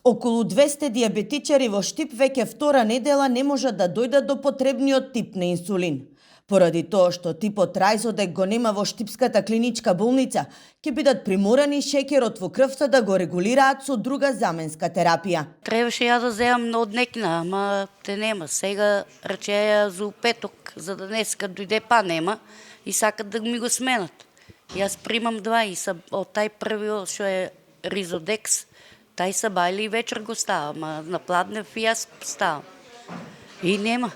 Околу 200 диабетичари во Штип веќе втора недела не можат да дојдат до потребниот тип на инсулин. Поради тоа што типот Райзодек го нема во Штипската клиничка болница, ќе бидат приморани шеќерот во крвта да го регулираат со друга заменска терапија. Требаше ја да земам од некна, ама те нема. Сега рече ја за петок, за да днеска дојде па нема и сакат да ми го сменат. Јас примам два и од тај првиот што е Ризодекс, тај са бајли и вечер го става, ма на пладнев и јас ставам. И нема.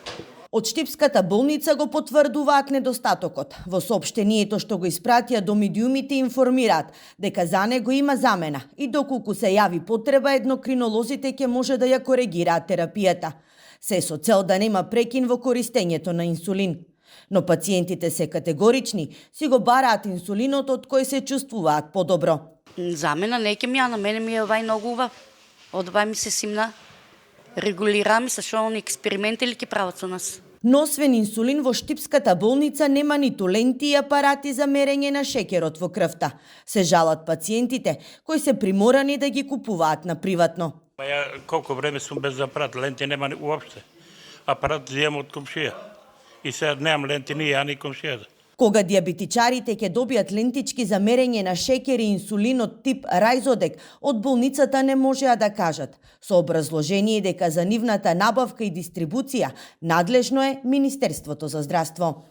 Од Штипската болница го потврдуваат недостатокот. Во соопштението што го испратија до медиумите информираат дека за него има замена и доколку се јави потреба, еднокринолозите ќе може да ја коригираат терапијата. Се со цел да нема прекин во користењето на инсулин. Но пациентите се категорични, си го бараат инсулинот од кој се чувствуваат подобро. Замена не ќе ми ја, на мене ми е овај многу убав. Од овај ми се симна. Регулираме се што они експерименти ли ќе прават со нас. Но освен инсулин во Штипската болница нема ниту ленти и апарати за мерење на шеќерот во крвта. Се жалат пациентите кои се приморани да ги купуваат на приватно. Ја колку време сум без апарат, ленти нема уопште. Апарат земам од комшија. И сега немам ленти ни ја ни комшијата. Кога диабетичарите ќе добијат лентички за мерење на шеќер и инсулин од тип Райзодек, од болницата не можеа да кажат, со образложение дека за нивната набавка и дистрибуција надлежно е Министерството за здравство.